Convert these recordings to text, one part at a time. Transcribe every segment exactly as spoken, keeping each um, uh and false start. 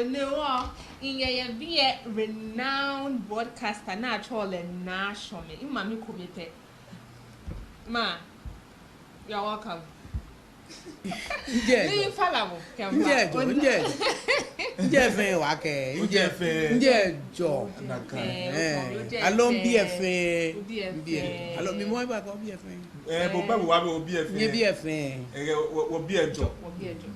Ni wɔ, miyɛ biɛ renowned broadcaster ni atsɛɔ lɛ Naa Shormey. Mimami kome pɛ. Ma, you are welcome. Njɛ jɔ. Ni fala mo, kɛ mba. Njɛ jɔ, njɛ jɔ. Njɛ fɛɛ wa kɛ. Njɛ fɛɛ. Njɛ jɔ. Nakai. Eh, aloo biɛ fɛɛ. Biɛ fɛɛ. Aloo mi mɔ eba kɔ biɛ fɛɛ. Eh, bo ba bo wa bo biɛ fɛɛ. Nyɛ biɛ fɛɛ. Eh, wɔ, wɔ biɛ jɔ. Wɔ biɛ jɔ.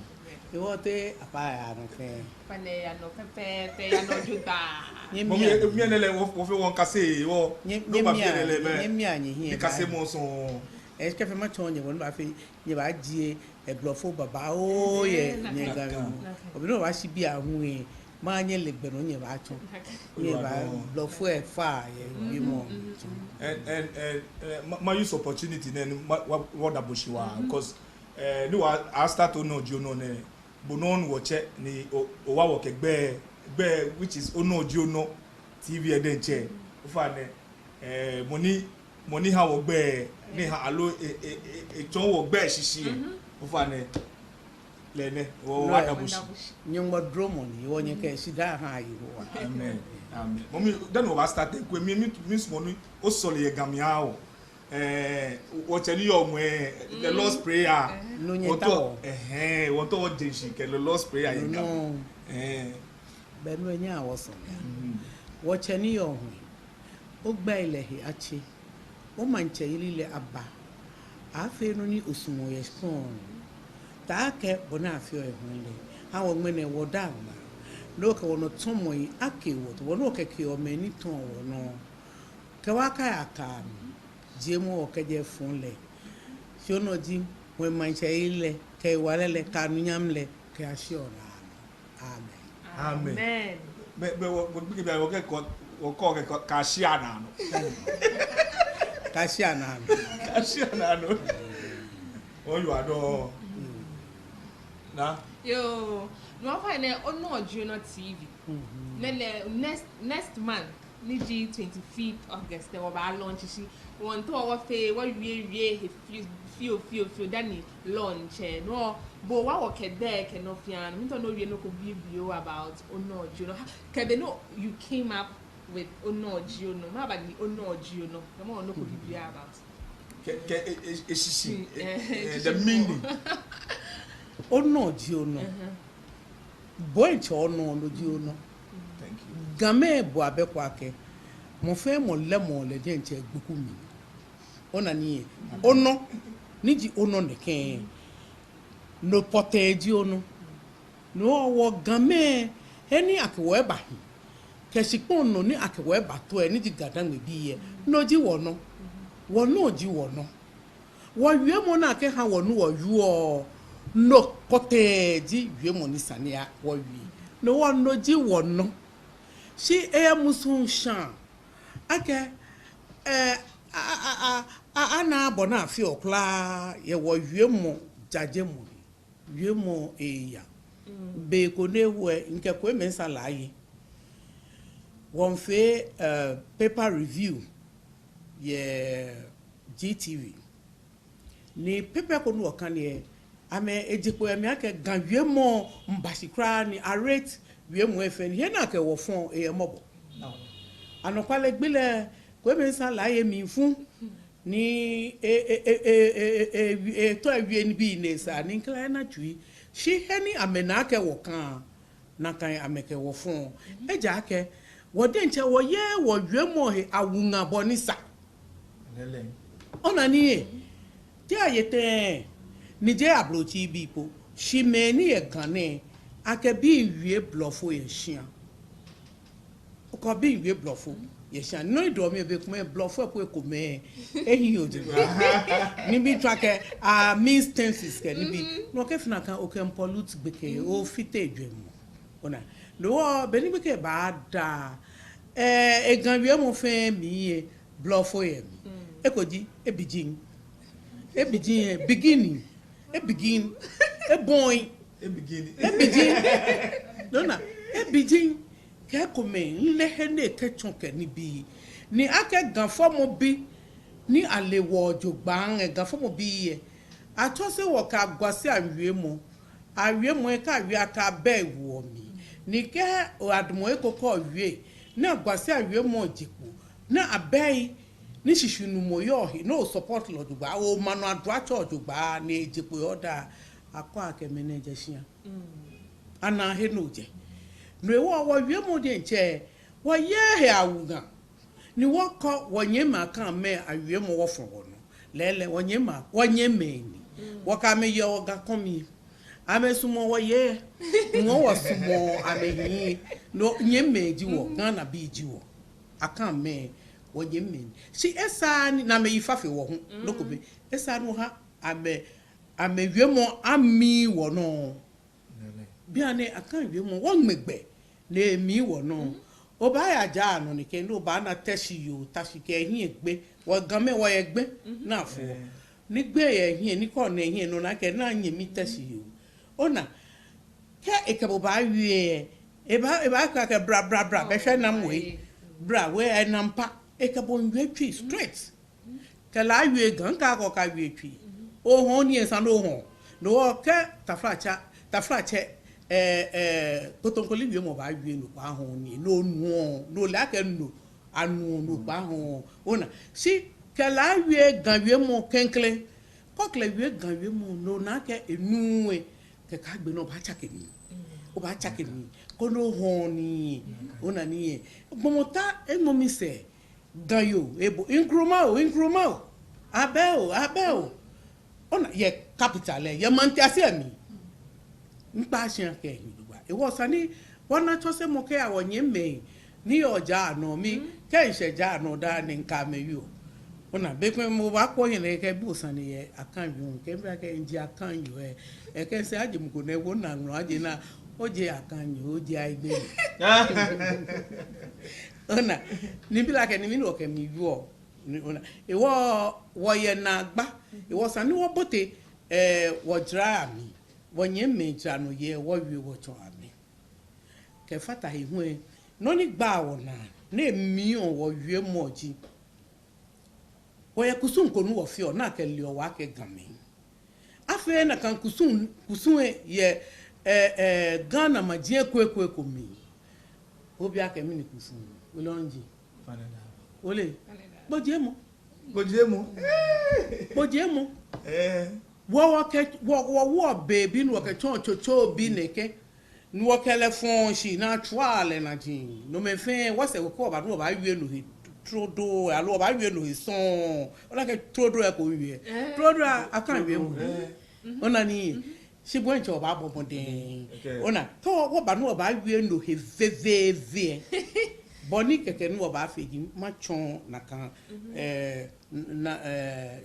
Ewɔ tɛ apa ya no fɛɛ. Panɛ ya nɔ pɛpɛɛpɛ, ya nɔ jogbaŋŋ. Nyɛ mia. Mɔ mi, mi nɛ lɛ, wɔ, wɔ fɛɛ wɔkase, wɔ. Nyɛ, nyɛ mia, nyɛ mia nyɛhiɛ. Mikase mɔ sɔŋŋ. Eh, kɛfee matsɔɔ nyɛ, bɔ ni baafee, nyɛbaajie, eh, blɔfo babaoo yɛ, nyɛ Ga mli. Obi nɔ baashi biɛ hu, eh, manyɛ lɛ gbɛ nɔ nyɛbaatsɔ. Nyɛbaa, blɔfo lɛ fa yɛ, wiemɔ. And, and, and, eh, ma, ma use opportunity nɛɛ, ni ma, wa, wɔda bo shi waa, 'cause, eh, ni wɔ, a start Onɔ Ji Onɔ nɛɛ, bo nɔŋŋ wɔtsɛ ni o, owa wɔ kɛ gbɛi, gbɛi which is Onɔ Ji Onɔ T V lɛ diɛŋtsɛ. Ofainɛ, eh, mɔ ni, mɔ ni ha wɔ gbɛi, ni ha aloo e, e, e, etsɔɔ wɔ gbɛi shishi lɛ. Ofainɛ, lɛ nɛ, wɔ, wɔda bo shi. Nyɔŋmɔ dromɔ ni, wɔ nyɛkɛ shidaa ha Yehowa. Amen. Amen. Mɔ mi, dani wɔbaa start lɛ, kwɛ mi, mi, misumɔɔ ni osɔle yɛ Ga mli aha wɔ. Eh, wɔtsɛ ni yɔɔ ŋwɛi, the Lord's Prayer. Nɔ nyɛtaoɔ. Wɔtaoɔ, ɛhɛɛ, wɔtaoɔ wɔje shishi kɛ the Lord's Prayer yɛ Ga mli. Eh. Bɛ no nyɛ awɔsɔŋ ya. Wɔtsɛ ni yɔɔ ŋwɛi, ogbɛi lɛ he atse, omaŋtsɛyeli lɛ aba. Afee nɔ ni osumɔɔ yɛ shikpɔŋ. Taakɛ bɔ ni afeɔ yɛ ŋwɛi lɛ, ha wɔ ŋmɛnɛ wɔdaa ŋmaa. Ni okɛ wɔnɔtɔmɔi ake wɔ, bɔ ni okɛkeɔ mɛi ni tɔɔ wɔnɔ. Kɛ wɔkaya kaa mli, jiemɔ wɔ kɛjɛ fɔŋ lɛ. Shi Onɔ ji, wɔmaŋtsɛyeli lɛ, kɛ hewalɛ lɛ, kɛ anunyam lɛ, kɛyashi naanɔ. Amen. Amen. Amen. Bɛ, bɛ, wɔ, wɔ, gbekɛbii, wɔkɛɛ, wɔkɛɛ, wɔkɛɛ, kɛyashi naanɔ. Kɛyashi naanɔ. Kɛyashi naanɔ. Wɔyiwaladɔŋŋ. Naa. Yoo, no ofainɛ, Onɔ Ji Onɔ T V. Nɛɛ lɛ, next, next month, ni ji twenty-fifth August lɛ, wɔbaa launch shi. Wɔmiitao wɔfee, wɔwiewie he fioo, fioo, fioo, fioo dani launch lɛ. No, bo owa wɔ kɛ gbɛi kɛ nɔ fɛɛ nɔ. Miitao ni owie nɔ ko bibioo about Onɔ Ji Onɔ. Kɛ bɔ ni you came up with Onɔ Ji Onɔ. Mɛɛba ni Onɔ Ji Onɔ? Kɛɛmɔ nɔ ko bibioo about. Kɛ, kɛ, e, e, eshishi, e, eh, the meaning. Onɔ Ji Onɔ. Bo etsɔ onɔ, no ji onɔ. Thank you. Gamɛi abɔ abɛ ko akɛ, mɔ fɛɛ mɔ lɛɛmɔ lɛ diɛŋtsɛ egboku mli. Ona nii lɛ. Onɔ, ni ji onɔ nɛkɛ. No pɔtɛɛ ji onɔ. No hewɔ Gamɛi, he ni akɛ wɔ eba hi, kɛ shikpɔŋ nɔ ni akɛ wɔ eba to lɛ, ni ji Ga-Dangme bii lɛ, no ji wɔnɔ. Wɔnɔ ji wɔnɔ. Wɔwiemɔ ni akɛha wɔ ni wɔwieɔ, no pɔtɛɛ ji wiemɔ ni sa ni wɔwie. No hewɔ no ji wɔnɔ. Shi eyɛ musuŋ shaa akɛ, eh, a, a, anaaa bɔ ni afeɔ kwraa yɛ wɔwiemɔ jajemɔ. Wiemɔ eya. Be ko ni eho lɛ, mikɛ Kwame Mensah Laryea wɔmiifee, eh, paper review yɛ G T V. Ni paper ko ni wɔkane lɛ, amɛ eje kpo yɛ mli akɛ Ga wiemɔ miiba shi kwraa ni a-rate wiemɔi fɛɛ ni he ni akɛ wɔ fɔ lɛ eyɛ mɔbɔ. Anɔkwale gbi lɛ, Kwame Mensah Laryea mli fu ni e, e, etɔ ewie nibii ni esa ni mikɛ lɛ ana tsui. Shi he ni amɛna akɛ wɔkane, nakai amɛkɛ wɔ fɔ. Ejaakɛ wɔ diɛŋtsɛ wɔyeee wɔwiemɔ he awuŋa bɔ ni sa. Ona nii lɛ. Te aye tɛŋŋ ni jeee ablotsiri bii po, shi mɛi ni yɛ Ga nɛɛ, akɛ bii wie blɔfo yɛ shia. Okɛ bii wie blɔfo yɛ shia. Nɔ ni edɔ mi be komɛi blɔfo ko ekomɛi ehiii ojogbaŋŋ. Nibii tsɔ akɛ, ah, means tenses kɛ nibii. No kɛ fina kan okɛ pollute gbekɛ, ofite ejwɛŋmɔ. Ona. No hewɔ be ni gbekɛ baada, eh, e-Ga wiemɔ fɛɛ mli lɛ, blɔfo yɛ mli. Eko ji, e-begin. E-begin lɛ, beginning. E-begin. E-born. E-begin. E-begin. No ona, e-begin. Kɛ ekomɛi, mileee he ni ekɛtsɔ kɛ nibii. Ni akɛ Ga fɔmɔbi ni ale wɔ jogbaŋŋ lɛ, Ga fɔmɔbii lɛ, atsɔse wɔ kɛ Aguasian wiemɔ. Awiemɔ lɛ kɛ awie akɛ abɛ ewoɔ mli. Ni kɛ adamɔ he ko kɛ owie, ni agba shi awiemɔ je kpo, ni abɛ he, ni shishinumɔ yɔɔ he, ni o-support lɛ jogbaŋŋ, oma nɔ aduatsɔ jogbaŋŋ, ni eje kpo yɛ odaaŋ, akɔ akɛ mɛnɛ jɛ shia. Anaa he ni ojɛ. No hewɔ wɔwiemɔ diɛŋtsɛ, wɔyeee he awuŋa. Ni wɔkɔ wɔnyɛmimɛi Akanmɛi awiemɔ wɔfɔ wɔnɔ. Lɛɛlɛŋ wɔnyɛmimɛi, wɔnyɛmimɛi ni. Wɔkɛ amɛ yeɔ wɔ Ga kɔmi. Amɛsumɔɔ wɔyei. Ŋɔɔ wɔsumɔɔ amɛhiɛ. No nyɛmimɛi ji wɔ, Ghanabii ji wɔ. Akanmɛi, wɔnyɛmimɛi ni. Shi esaaa ni, ni amɛyi fa fe wɔ hu. Nɔ ko bɛ. Esaaa ni wɔha amɛ, amɛwiemɔ ami wɔnɔ. Bianɛ Akan wiemɔ, wɔŋmɛ gbɛ, ni emi wɔnɔ. Obaaya jara nɔ nɛkɛ, ni obaana Teshie yoo, Teshie kɛ ehiɛ gbɛ, wɔ Gamɛi wɔyɛ gbɛ, ni afɔ. Ni gbɛ yɛ ehiɛ, ni kɛ ona ehiɛ, ni ona akɛ, naa nyɛmi Teshie yoo. Ona, kɛ ekɛ bo baawie, ebaa, ebaakɛɛ akɛ bra, bra, bra, bɛ shwɛ nam wei. Bra, wei, enam pa, ekɛ bo miiwie Twi, straight. Kɛ lɛ awie Ga, ŋkɛɛ akɛ okawie Twi. Ohɔɔ nii esa ni ohɔɔ. No hewɔ kɛ taflatsɛ, taflatsɛ, eh, eh, Kpotonkoli wiemɔ baawie no kpaahɔɔ ni, no nuɔ, no ole akɛ no, anuɔ no kpaahɔɔ. Ona, shi kɛ lɛ awie Ga wiemɔ klɛŋklɛŋ, kɛ okɛ lɛ wie Ga wiemɔ, no ona akɛ enuuu, kɛkɛ agbɛnɛ obaatsake mli. Obaatsake mli, koni ohɔɔ nii. Ona nii. Gbɔmɔ ta eŋmɔ misɛɛ. Ga yoo, ebo, Nkrumah oo, Nkrumah oo, abɛ oo, abɛ oo. Ona, yɛ capital lɛ, yɛ Mantiase lɛ mli. Ŋkpa shi akɛ ehi jogbaŋŋ. Hewɔ esa ni wɔna tsɔsemɔ kɛha wɔnyɛmimɛi ni yɔɔ jara nɔ mli, kɛ mishɛ jara nɔ daa ni ŋkɛ amɛ wieɔ. Ona, be ko mɔ baakɔ hiɛ ni ekɛɛ bo sane yɛ Akan yoo, kɛ mibakɛɛ miji Akan yoo lɛ, ekɛɛ sɛɛ aje mɔ ko nɛ, bo ona ŋmlɔ aje naa, ojeee Akan yoo, ojeee Ayigbenyo. Ona, ni bi lɛ akɛ ni mi ni wɔkɛ mi wieɔ. Ni ona, hewɔ wɔyɛ naagba, hewɔ esa ni wɔbote, eh, wɔjara mli, wɔnyɛmimɛi jara nɔ yɛ wɔwie wɔtsɔɔ amɛ. Kɛfata he hu lɛ, nɔ ni gbaa wɔnaa, ni emli yɔɔ wɔwiemɔ ji, wɔyɛ kusum ko ni wɔfeɔ, ni akɛleɔ wɔ akɛ Gamɛi. Afeee nakai kusum, kusum lɛ yɛ, eh, eh, Ghana maji ko ko ko mli. Obi akɛ mɛni kusum, ole nɔ ni ji. Ole. Kpojiemɔ. Kpojiemɔ. Kpojiemɔ. Eh. Wɔ, wɔkɛ, wɔ, wɔwoɔ bebi ni wɔkɛtsɔɔ tsotso bi nɛkɛ. Ni wɔkɛ lɛ fɔɔ shi ni atswaa lɛ naji. Nomɛi fɛɛ, wɔsɛɛ ko wɔba ni wɔbaawie no he trodoo, aloo wɔbaawie no he sɔŋŋ. Ona akɛ trodoo lɛ ko wie. Eh. Trodoo lɛ, Akan wiemɔ. Eh. Ona nii. Shi bo diɛŋtsɛ obaabɔ mɔdɛŋ. Okay. Ona, kɛ wɔ, wɔba ni wɔbaawie no he veveeve. Bɔ ni kɛkɛ ni wɔbaafee ji, matsɔɔ nakai, eh, na, eh,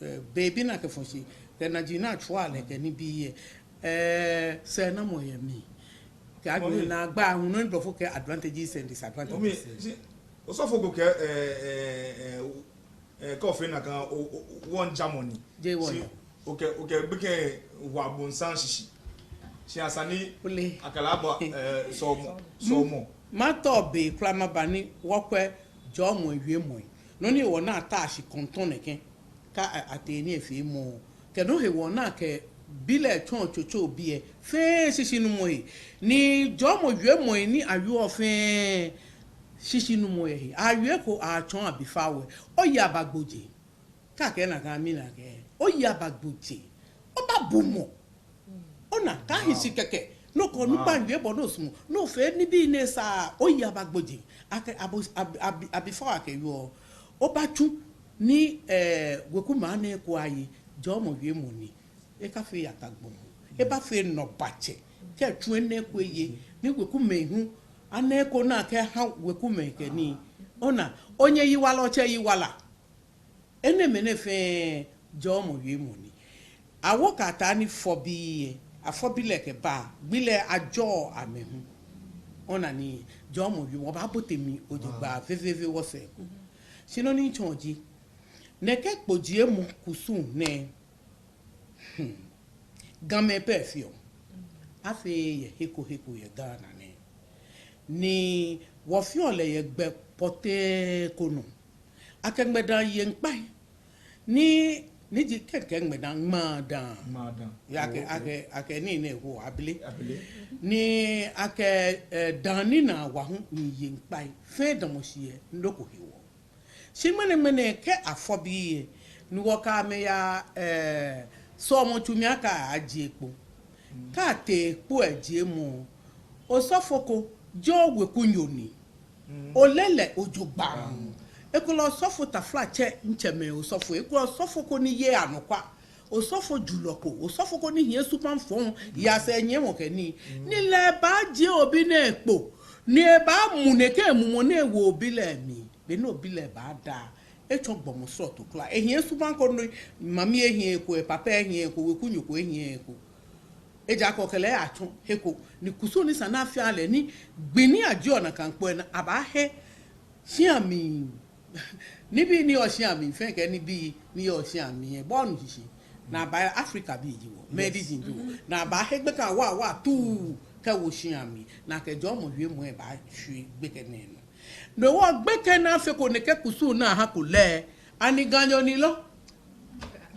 eh, bebi ni akɛfɔɔ shi, kɛ naji ni atswaa lɛ kɛ nibii lɛ. Eh, sɛɛnamɔ yɛ mli. Kɛ agbɛnɛ naagba hu, nɔ ni blɔfo kɛɛ advantages and disadvantages. Mɔmi, shi, osɔfo ko kɛɛ, eh, eh, eh, eh, kɛ ofee nakai, o, o, o, wɔŋjamɔ ni. Jeee wɔŋjamɔ. Shi, okɛ, okɛ gbekɛ wa abonsam shishi. Shi esa ni akɛ lɛ abɔ, eh, sɔlemɔ, sɔlemɔ. Matɔ be kwraa maba ni wɔkwɛ jɔɔmɔ wiemɔi. Nɔ ni wɔnaa ta shi kɔntɔn nɛkɛ. Kɛ a, atee nii efeemɔ. Kɛ nɔ hewɔ ni akɛ bi lɛ tsɔɔ tsotso bi lɛ. Fɛɛ shishinumɔ yɛ he. Ni jɔɔmɔ wiemɔi ni awieɔ fɛɛ shishinumɔ yɛ he. Awieko atsɔɔ abi faa wɛ. Oyi aba gboje. Kɛ akɛɛ nakai mli ni akɛɛ. Oyi aba gboje. Obaabu mɔ. Ona, kaahi shi kɛkɛ. Nɔ ko onukpa wie bɔ ni osumɔɔ. Ni ofee nibii ni esaaa, oyi aba gboje. Akɛ abo, abi, abi, abi faa akɛ yoo. Obaatsu ni, eh, wekumɛi anaa eko aye. Jɔɔmɔ wiemɔ ni. Ekafee yaka gbɔmɔ. Ebaafee nɔbatsɛ. Kɛ etsu enaa eko eye. Ni wekumɛi hu anaa eko ni akɛha wekumɛi kɛ nii. Ona, onyɛ yiwala, otsɛ yiwala. Enɛɛmɛi nɛɛ fɛɛ jɔɔmɔ wiemɔ ni. Awo kɛ ataa ni fɔ bii lɛ, afɔ bi lɛ kɛba, gbi lɛ ajɔɔ amɛ hu. Ona ni jɔɔmɔ wiemɔ, wɔbaabote mli jogbaŋŋ veveeve wɔsɛɛ ko. Shi nɔ ni mitsɔɔ ji, nɛkɛ kpojiemɔ kusum nɛɛ, hmm, Gamɛi pɛ feɔ. Afeee yɛ he ko he ko yɛ Ghana nɛɛ. Ni wɔfeɔ lɛ yɛ gbɛ pɔtɛɛ ko nɔ. Akɛ ŋmɛdaa ye ŋkpai. Ni Ni ji kɛkɛ ŋmɛdaa, ŋmaadaa. Ŋmaadaa. Yoo, akɛ, oh, okay, akɛ, akɛ nii nɛɛ eko abele. Abele. Ni akɛ, eh, daa ni naa wa hu ni yɔɔ ŋkpai. Fɛɛ damɔ shi yɛ nɔ ko hewɔ. Shi ŋmɛnɛŋmɛnɛ kɛ afɔ bii lɛ, ni wɔkɛ amɛ yaa, eh, sɔlemɔtsu mli akɛ ajie kpo. Mm. Kɛ atee kpo lɛ jiemɔ, osɔfo ko, jeee owekunyo ni. Mm. Ole lɛ jogbaŋŋ. Ekolɛ osɔfo, taflatsɛ, ntsɛmɛi osɔfo, ekolɛ osɔfo ko ni yeee anɔkwa. Osɔfo julɔ ko, osɔfo ko ni hiɛ subaŋ fɔŋ, yɛ sɛɛnyiɛmɔ kɛ nii. Mm. Ni lɛ ebaajie obi nɛɛ kpo, ni ebaamu nɛkɛ mumɔ ni ewo obi lɛ mli. Be ni obi lɛ baada, etsɔ gbɔmɔ srɔto kwraa. Ehiɛ subaŋ ko nɔ, mami ehiɛ eko, epapa ehiɛ eko, wekunyo ko ehiɛ eko. Ejaakɛ okɛ lɛ atsɔ he ko, ni kusum ni sa ni afee aha lɛ ni gbi ni ajieɔ nakai kpo lɛ naa, abaahe shia mli. Nibii ni yɔɔ shia mli, fɛɛ kɛ nibii ni yɔɔ shia mli lɛ, bo onu shishi. Ni abaa, Africa bii ji wɔ, yes, mɛi diji ji wɔ. Mhm. Ni abaahe gbekɛ awaa awaa tuu kɛwo shia mli. Ni akɛ jɔɔmɔ wiemɔ lɛ baashwie gbekɛ nɛɛ nɔ. No hewɔ gbekɛ ni afeko nɛkɛ kusum nɛɛ ahako lɛ, ani Ganyo ni lo?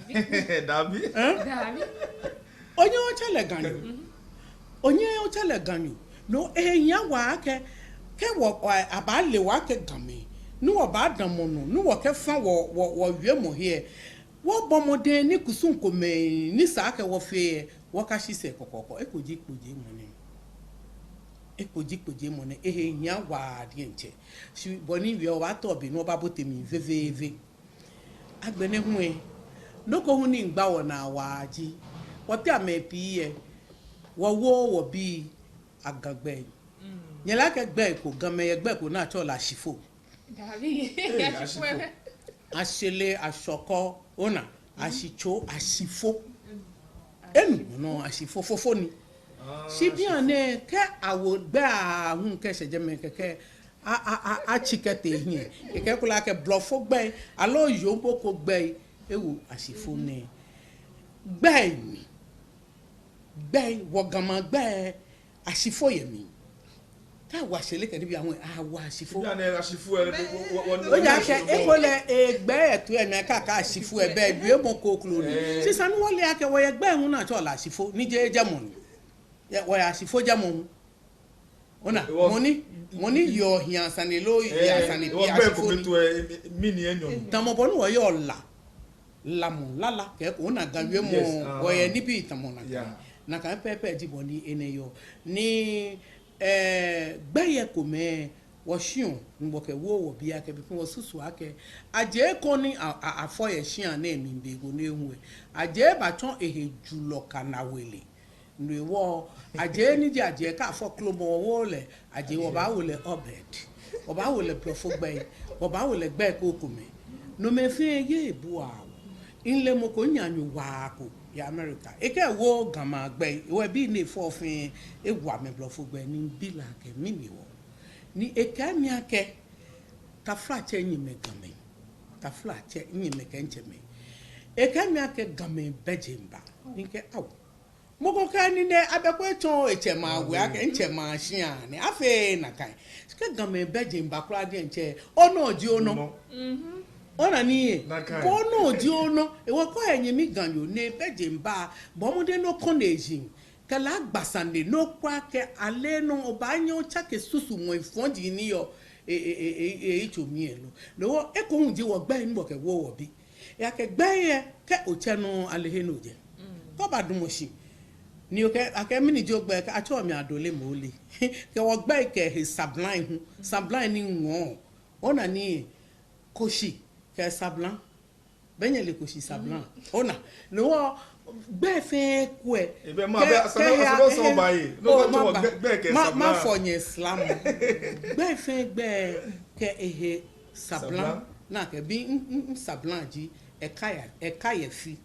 Dabi. Hɛɛ? Dabi. Onyɛŋ otsɛ lɛ Ganyo. Mhm. Onyɛŋ otsɛ lɛ Ganyo. No hewɔ ehia waa akɛ, kɛ wɔ, wɔ, abaale wɔ akɛ Gamɛi, ni wɔbaadamɔ nɔ, ni wɔkɛfa wɔ, wɔ, wɔwiemɔ he lɛ, wɔbɔ mɔdɛŋ ni kusum komɛi ni sa akɛ wɔfee lɛ, wɔkashi sɛɛ kɔkɔɔkɔ. Eko ji kpojiemɔ nɛɛ. Eko ji kpojiemɔ nɛɛ. Ehe hia waa diɛŋtsɛ. Shi bɔ ni miwie lɛ, wɔbaatao be ni wɔbaabote mli veveeve. Agbɛnɛ hu lɛ, nɔ ko hu ni miigba wɔnaa waa ji, wɔteŋ mɛi pii lɛ, wɔwooo wɔbii Ga gbɛi. Mm. Nyɛle akɛ gbɛi ko, Gamɛi yɛ gbɛi ko ni atsɛɔ lɛ Ashifo. Dabi. Ee, Ashifo. Ashifo. Ashele, Ashɔkɔ, ona, Ashitso, Ashifo. Mm. Enumɔ nɔ, Ashifo, fofo ni. Ah, shi bianɛ, Ashifo. Kɛ awo gbɛi aahu kɛshɛ jɛmɛ kɛkɛ, a, a, a, atsi kɛtee hiɛ. Kɛkɛ ekolɛ akɛ blɔfo gbɛi, aloo yoomo ko gbɛi, ewo Ashifo nɛɛ. Gbɛi ni. Gbɛi, wɔ Gamɛi agbɛi, Ashifo yɛ mli. Kɛ awo Ashele kɛ nibii aahu lɛ, awo Ashifo. Bianɛ Ashifo lɛ, wɔ, wɔ, wɔ, wɔ, oya kɛ, ekolɛ, ee, gbɛi lɛ toi lɛ mli akɛ, akɛ Ashifo lɛ bɛ, wiemɔ kroko ni. Ee. Shi esa ni wɔle akɛ wɔyɛ gbɛi hu ni atsɛɔ lɛ Ashifo, ni jeee jɛmɔ ni. Yɛ, wɔyɛ Ashifo jɛmɔ hu. Ona, wɔ mɔ ni, mɔ ni yɔɔ hia sane loo, ee, yɛ sane wɔ pii gbɛi Ashifo ko ni. Mɛi toi lɛ, mi, mi ni enyɔ. Tamɔ bɔ ni wɔyɔɔ La. Lamɔ, lala, kɛ eko, ona Ga wiemɔ, yes, ah, wɔyɛ nibii tamɔ nakai. Yeah. Nakai pɛpɛɛpɛ ji bɔ ni enɛ yɔɔ. Ni, eh, gbɛi komɛi, wɔshiɔ, ni wɔkɛwoɔ wɔbii akɛ, be pii wɔsusuɔ akɛ, ajie koni a, a, afɔ yɛ shia nɛɛ mli be ko ni ehu lɛ. Ajie batsɔ ehe julɔ kɛ nawele. No hewɔ, ajie ni ji ajie kɛ afɔ kromɔ wɔwooo lɛ, ajie wɔbaawo lɛ Obed. Wɔbaawo lɛ blɔfo gbɛi, wɔbaawo lɛ gbɛi krokomɛi. Nomɛi fɛɛ yeee ebuaa wɔ. Mile mɔ ko, minyɛmi waa ko yɛ America. Ekɛ ewo Gamɛi agbɛi, ebii ni efɔ fɛɛ, ewo amɛ blɔfo gbɛi ni mibi lɛ akɛ mɛni hewɔ. Ni ekɛɛ mi akɛ, taflatsɛ nyɛmɛi Gamɛi. Taflatsɛ nyɛmɛi kɛ ntsɛmɛi. Ekɛɛ mi akɛ Gamɛi bɛ jeŋba. Ni mikɛɛ, ao. Mɔ ko kɛɛ nii nɛɛ, abɛ ko etsɔ etsɛ maŋ we akɛ ntsɛ maŋ shia ni afee nakai. Kɛ Gamɛi bɛ jeŋba kwraa diɛŋtsɛ, onɔ ji onɔ. Onɔ. Mhm. Ona nii lɛ? Nakai. Kɛ onɔ ji onɔ, hewɔ kɛ oyɛ nyɛmi Ganyo ni ebɛ jeŋba, bɔɔ mɔdɛŋ ni okɔ ne eji. Kɛ lɛ agba sane ni okwɛ akɛ ale nɔ obaanyɛ otsake susumɔi fɔji ni yɔɔ e, e, e, e, e, eyitso mli lɛ lo. No hewɔ eko hu ji wɔgbɛi ni wɔkɛwoɔ wɔbii. Ejaakɛ gbɛi lɛ, kɛ otsɛ nɔ ale he ni ojɛ. Mm. Kɛ obadamɔ shi ni okɛɛ akɛ mɛni ji ogbɛi, kɛ atsɛɔ mi Adole, mɔ ole. Kɛ wɔgbɛi kɛ ehe sablaŋ hu, sablaŋ ni ŋɔɔ. Ona nii lɛ, Koshi kɛ sablaŋ. Bɛ nyɛle Koshi sablaŋ. Mm. Ona, no hewɔ gbɛi fɛɛ kwɛ. Ebɛ ma, kɛ, bɛ, kɛ asana, he, asana sɔ he, ba ye. No, oh, kɛ ma to ba. Gbɛi, gbɛi kɛ ma, sablaŋ. Mafɔ nyɛ slam. Gbɛi fɛɛ gbɛi kɛ ehe sablaŋ. Sablaŋ. Nakai bi, m, m, m, sablaŋ ji, ekaya, ekaya fi.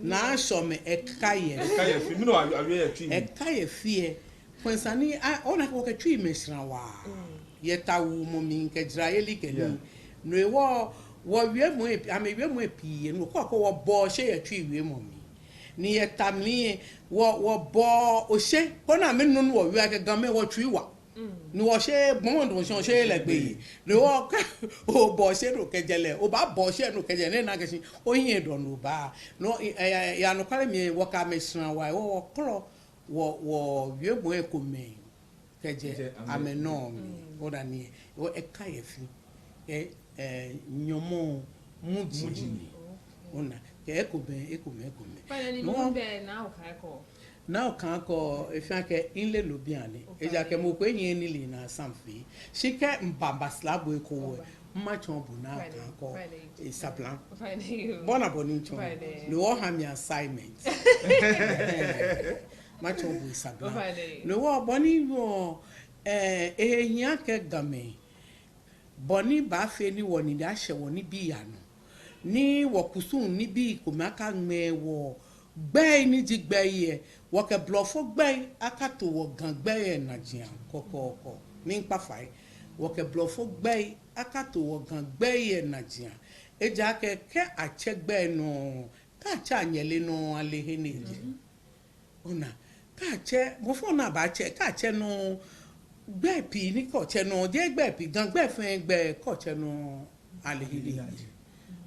Naa Shɔmɛ, ekaya fi. Ekaya fi. Mɛni awie, awie yɛ Twi mli? Ekaya fi lɛ. Kwɛ sane ni, a, ona akɛ wɔkɛ Twi mɛi shra waa. Mm. Yɛ tawuumɔ mli kɛ jarayeli kɛ nii. Yeah. No hewɔ, wɔwiemɔi, amɛwiemɔi pii yɛ, no hewɔ kɛ wɔbɔɔ oshe yɛ Twi wiemɔ mli. Ni yɛ ta mli lɛ, wɔ, wɔbɔɔ oshe, koni amɛnu ni wɔwie akɛ Gamɛi wɔtsui wa. Ni wɔsheee, gbɔmɔ ni wɔsheee, osheee lɛ gbeyei. Ni wɔkɛ, obɔ oshe nɔ kɛjɛ lɛ, obaabɔ oshe nɔ kɛjɛ lɛ, ni ana akɛ shi ohiɛ dɔŋŋ ni oba. No, eh, eh, yɛ anɔkwale mli, wɔkɛ amɛ shra wa, wɔ, wɔkɔlɔ wɔ, wɔwiemɔi komɛi kɛjɛ amɛnɔ mli. Ona ni, wɔ, eka yɛ fi. Eh, eh, nyɔmɔ muji ni. Ona, kɛ ekomɛi, ekomɛi, ekomɛi. Fine, ni no mɛi bɛ Naa Okaŋ kɔ. Naa Okaŋ kɔ, efee akɛ mile lɛ bianɛ. Ejaakɛ mɔ ko enyɛ ni le na samfi. Shi kɛ mba mba sla bo eko wɔ. Matsɔɔ bo Naa Okaŋ kɔ. Esabla. Bɔ ni abɔ ni mitsɔɔ. Ni wɔha mi assignment. Matsɔɔ bo esabla. Ni wɔ bɔ ni wɔ, eh, ehe hiaa akɛ Gamɛi, bɔ ni baafee ni wɔnine ashɛ wɔnibii anɔ, ni wɔkusum nibii komɛi akaŋmɛɛ wɔ, gbɛi ni ji gbɛi lɛ, wɔkɛ blɔfo gbɛi akato wɔ Ga gbɛi lɛ najiaŋ kɔkɔɔkɔ. Miikpa fai, wɔkɛ blɔfo gbɛi akato wɔ Ga gbɛi lɛ najiaŋ. Ejaakɛ kɛ atsɛ gbɛi nɔ, kɛ atsɛ anyɛle nɔ, ale he ni eje. Ona, kɛ atsɛ, mɔ fɛɛ mɔ ni abaatsɛ, kɛ atsɛ nɔ, gbɛi pii ni kɛ otsɛ nɔ, jeee gbɛi pii, Ga gbɛi fɛɛ gbɛi kɛ otsɛ nɔ, ale he ni eje.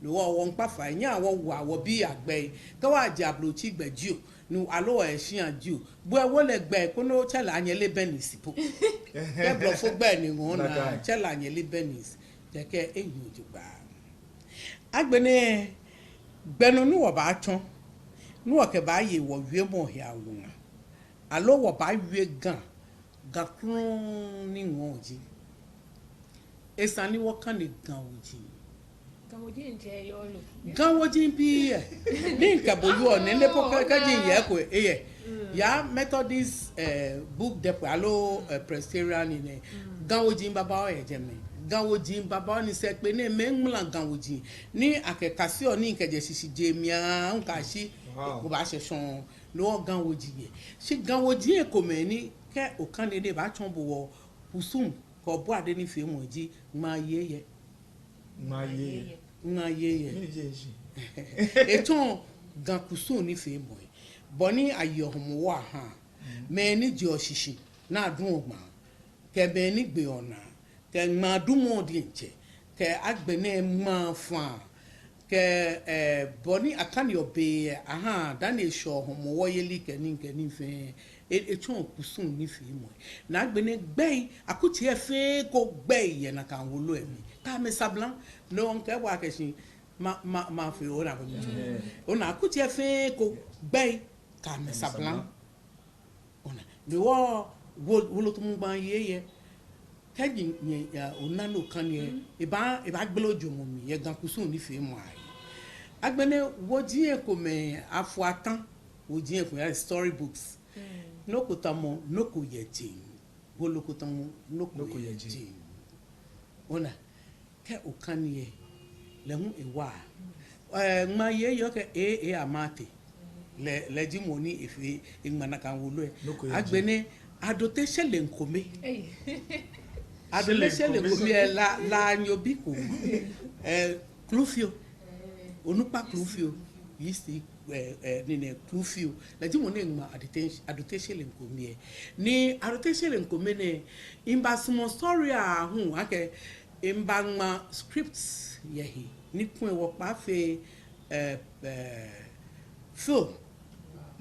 Ni wɔ, wɔmiikpa fai, nyɛhaa wɔwoa wɔbii agbɛi, kɛ wɔje ablotsiri gbɛ jio, ni aloo wɔyɛ shia jio, bo lɛ wo lɛ gbɛi, koni otsɛ lɛ anyɛle Bernice po. Kɛ blɔfo gbɛi ni ŋɔɔ naa, tsɛ lɛ anyɛle Bernice, kɛkɛ ehiii jogbaŋŋ. Agbɛnɛ, gbɛ nɔ ni wɔbaatsɔ, ni wɔkɛbaaye wɔwiemɔ he awuŋa, aloo wɔbaawie Ga, Ga krɔŋŋ ni ŋɔɔ ji, esa ni wɔkane Ga woji. Ga woji bii yɛ. Ni mikɛ bo yɔɔ nɛɛ, nɛɛ po kɛ, kɛji yɛ ko eyɛ. Ya Methodist, eh, book depot aloo, eh, Presbyterian ni nɛ. Ga woji babaoo yɛ jɛmɛ. Ga woji babaoo ni sɛɛ kpee nɛɛ mɛi ŋmala Ga woji. Ni akɛkaseɔ nii kɛjɛ shishijee mli aahu kɛyashi. Wow. Obaashɛ shɔŋŋ. No Ga woji yɛ. Shi Ga woji ekomɛi ni kɛ okane lɛ ebaatsɔɔ bo wɔkusum kɛ wɔbɔade nifeemɔ ji ŋmaa yeli. Ŋmaa yeli. Ŋmaa yeli. Mɛni ji eshishi? Etsɔɔ Ga kusum nifeemɔi. Bɔ ni ayeɔ Hɔmɔwɔ ahaa. Mm. Mɛi ni jeɔ shishi ni aduɔ ŋmaa. Kɛ mɛi ni gbeɔ naa. Kɛ ŋmaadumɔ diɛŋtsɛ. Kɛ agbɛnɛ ŋmaa faa. Kɛ, eh, bɔ ni akaneɔ be ahaa, dani eshɛɔ Hɔmɔwɔ yeli kɛ nii kɛ nii fɛɛ, e, etsɔɔ kusum nifeemɔi. Ni agbɛnɛ gbɛi, akutsei fɛɛ ko gbɛi yɛ nakai wolo lɛ mli. Kɛ amɛsabla, no ŋkɛɛ bo akɛ shi, ma, ma, mafee ona bɔ ni. Mm. Ona akutsei fɛɛ ko gbɛi, kɛ amɛsabla. Ona, ni wɔ, wɔ, wolo tamɔ ŋmaa yeli yɛ. Kɛji nyɛ, ya, ona nɔ ko ni yɛ, ebaa, ebaagbele ojwɛŋmɔ mli, yɛ Ga kusum nifeemɔ ahe. Agbɛnɛ woji ekomɛi afɔ ata, woji ekomɛi, ya story books. Mm. Nɔ ko tamɔ, nɔ ko yɛ jeŋ. Wolo ko tamɔ, nɔ ko yɛ jeŋ. Ona, kɛ okane lɛ, lɛ hu ewa. Eh, ŋmaa yeli yɔɔ kɛ, eh, eh, Amartey. Lɛ, lɛ ji mɔ ni efee, eŋma nakai wolo lɛ. Agbɛnɛ, Adote Shele Nkome. Ei. Adote Shele Nkome lɛ, La, Lanyo bi ko. Eh, Klufio. Onukpa Klufio. Yisi, eh, eh, ni nɛ Klufio. Lɛ ji mɔ ni ŋma Adote, Adote Shele Nkome lɛ. Ni Adote Shele Nkome nɛɛ, mibaasumɔ story lɛ aahu, akɛ, mibaŋma script yɛ he, ni kulɛ wɔkpa fee, eh, eh, film.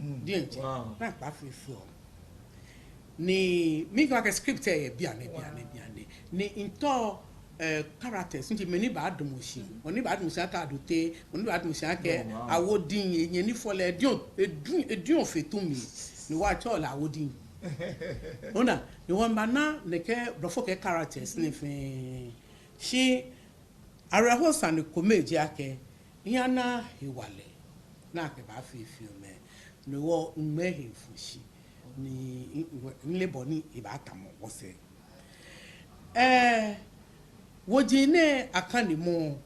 Mm. Diɛŋtsɛ. Wow. Ni akpa fee film. Ni mikɛɛ akɛ script lɛ yɛ bianɛ, bianɛ, bianɛ. Ni mitao, eh, characters, nti mɛi ni baadamɔ shi. Mɔ ni baadamɔ shi akɛ Adote, mɔ ni baadamɔ shi akɛ Awodiŋ, enyɛ ni fɔ lɛ, ediŋ, ediŋ, ediŋ ofee tumi. Ni wɔtsɛɔ lɛ Awodiŋ. Ona, ni wɔmiiba na nɛkɛ blɔfo kɛ characters nɛɛ fɛɛ. Shi awerɛho sane kome ji akɛ, miyana hewalɛ ni akɛbaafee film lɛ, ni wɔŋmɛɛ he fɔ̃ shi, ni mile bɔ ni ebaatamɔ wɔsɛɛ. Eh, woji nɛɛ akanemɔ,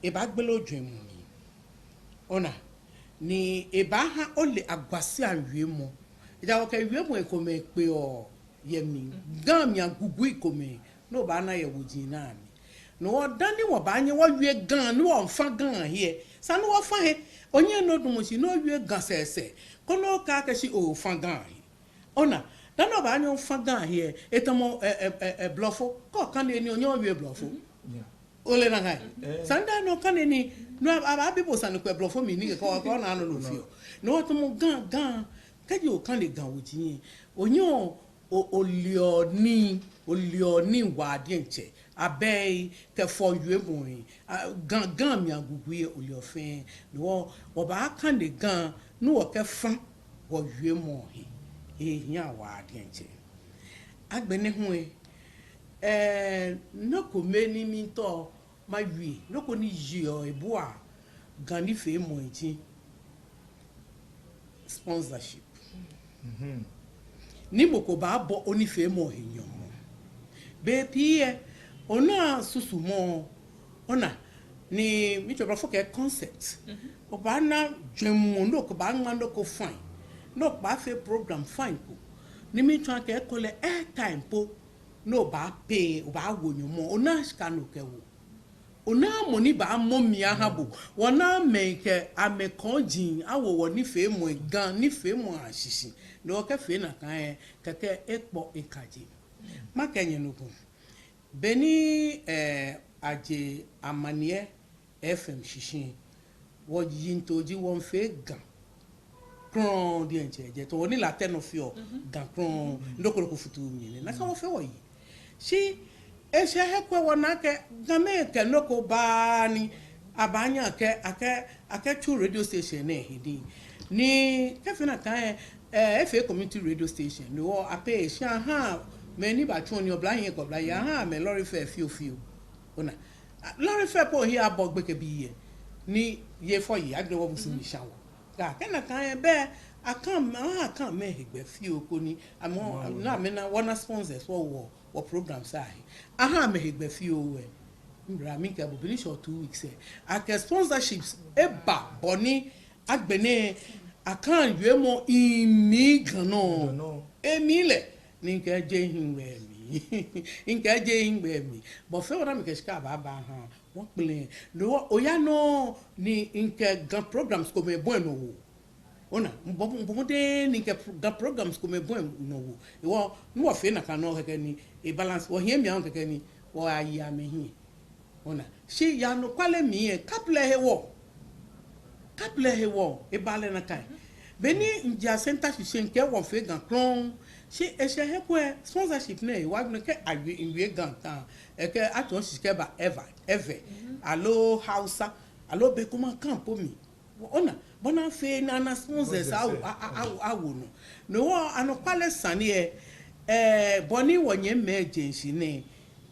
ebaagbele ojwɛŋmɔ mli. Ona, ni ebaaha ole agwasiaŋ wiemɔ. Ejaakɛ wiemɔi komɛi kpeɔ yɛ mli. Ga mli agugui komɛi, ni obaana yɛ woji nɛɛ mli. No hewɔ dani wɔbaanyɛ wɔwie Ga ni wɔfa Ga he lɛ, esa ni wɔfa he. Onyɛŋ ni odamɔ shi ni owie Ga sɛɛsɛɛ, koni okɛɛ akɛ shi ofa Ga he. Ona, Dani obaanyɛ ofa Ga he lɛ, etamɔ, ɛ, ɛ, ɛ, ɛ, blɔfo. Kɛ okane nii, onyɛŋ owie blɔfo. Yeah. Ole nakai? Eh. Sani dani okane nii, no a, a, abaabi bo sane ko yɛ blɔfo mli ni kɛ, kɛ, kɛ ona nɔ ni ofeɔ. No hewɔ tamɔ Ga, Ga, kɛji okane Ga woji lɛ, onyɛŋ o, o, oleɔ nii, oleɔ nii waa diɛŋtsɛ. Abɛi kɛ fɔɔ wiemɔi, a, Ga, Ga mli agugui lɛ oleɔ fɛɛ. No hewɔ, wɔbaakane Ga, ni wɔkɛfa wɔwiemɔ he. Ehiaa waa diɛŋtsɛ. Agbɛnɛ hu lɛ, eh, nɔ ko mɛi ni miitao mawie, nɔ ko ni yeɔ ebua Ga nifeemɔi ji sponsorship. Mhm. Ni mɔ ko baabɔ onifeemɔ he nyɔmɔ. Bei pii lɛ, onaa susumɔ, ona, ni mitsɛ blɔfo kɛɛ concept. Mhm. Obaana jwɛŋmɔ, ni okɛbaaŋma nɔ ko fine. Ni okɛbaafee program fine ko. Ni miitsɔɔ akɛ ekolɛ airtime po, ni obaa pay, obaawo nyɔmɔ, onaaa shika ni okɛwo. Onaaa mɔ ni baamɔ mli aha bo. Wɔnaaa mɛi kɛ amɛkɔji awo wɔnifeemɔi, Ga nifeemɔi ashishi. Ni wɔkɛfee nakai lɛ, kɛkɛ ekpɔ ekaje. Makɛɛ nyɛ nɔ ko. Beni, eh, aje Amanie FM shishi, wɔyiŋtoo ji wɔmiifee Ga krɔŋŋ diɛŋtsɛ, jeee tɔ wɔ ni Latɛ nɔ feɔ, mhm, Ga krɔŋŋ, mhm, nɔ ko nɔ ko futu mli nɛ. Nakai wɔfee wɔyi. Shi eshɛ he ko wɔna akɛ Gamɛi kɛ nɔ ko baaa ni abaanyɛ akɛ, akɛ, akɛtsu radio station nɛɛ he nii. Ni kɛfee nakai lɛ, eh, efee community radio station. No hewɔ a pay shi ahaa mɛi ni baatsu nii, oblahii kɛ oblayei, ahaa amɛ lorry fare fioo fioo. Ona, lorry fare po hiɛ abɔ gbekɛbii lɛ. Ni yei fɔɔ yei, agbɛnɛ wɔmusu, mhm, miishã wɔ. Kɛ nakai lɛ, bɛ akɛ, aha akɛ amɛhe gbɛ fioo koni amɛ, ni amɛna, wɔna sponsors wɔwo wɔ programs ahe. Aha amɛhe gbɛ fioo lɛ. Mra mikɛɛ bo, be ni shɛɔ two weeks lɛ, akɛ sponsorships eba bɔ ni agbɛnɛ akɛ wiemɔ lɛ mli Ga nɔ. Ga nɔ. Emli lɛ, ni mikɛɛ jeee mihiŋmɛi mli. Mikɛɛ jeee mihiŋmɛi mli. Bɔ fɛɛ bɔ ni mikɛ shika baaba ha, wɔkpɛlɛ. No hewɔ oya nɔ ni mikɛ Ga programs komɛi bɔi nɔ wo. Ona, mibɔ, mibɔ mɔdɛŋ ni mikɛ pro-, Ga programs komɛi bɔi nɔ wo. Hewɔ, ni wɔfee nakai nɔŋŋ kɛkɛ ni e balance, wɔhiɛ mli aahu kɛkɛ ni wɔyaye amɛhiɛ. Ona, shi yɛ anɔkwale mli lɛ, kaplɛ hewɔ. Kaplɛ hewɔ, ebalɛ nakai. Beni mijɛ Asɛnta shishi mikɛɛ wɔmiifee Ga krɔŋŋ. Shi eshɛ he ko lɛ, sponsorship nɛɛ, ewa gbɛ kɛ awie, miwie Ga ta. Ekɛ atsɔɔ shishi kɛba Ewe, Ewe, aloo Hausa, aloo be ko ma kan po mli. Ona, bɔ ni afee ni ana sponsors awo, a, a, a, awo nɔ. No hewɔ anɔkwale sane lɛ, eh, bɔ ni wɔnyɛmimɛi je shishi nɛɛ,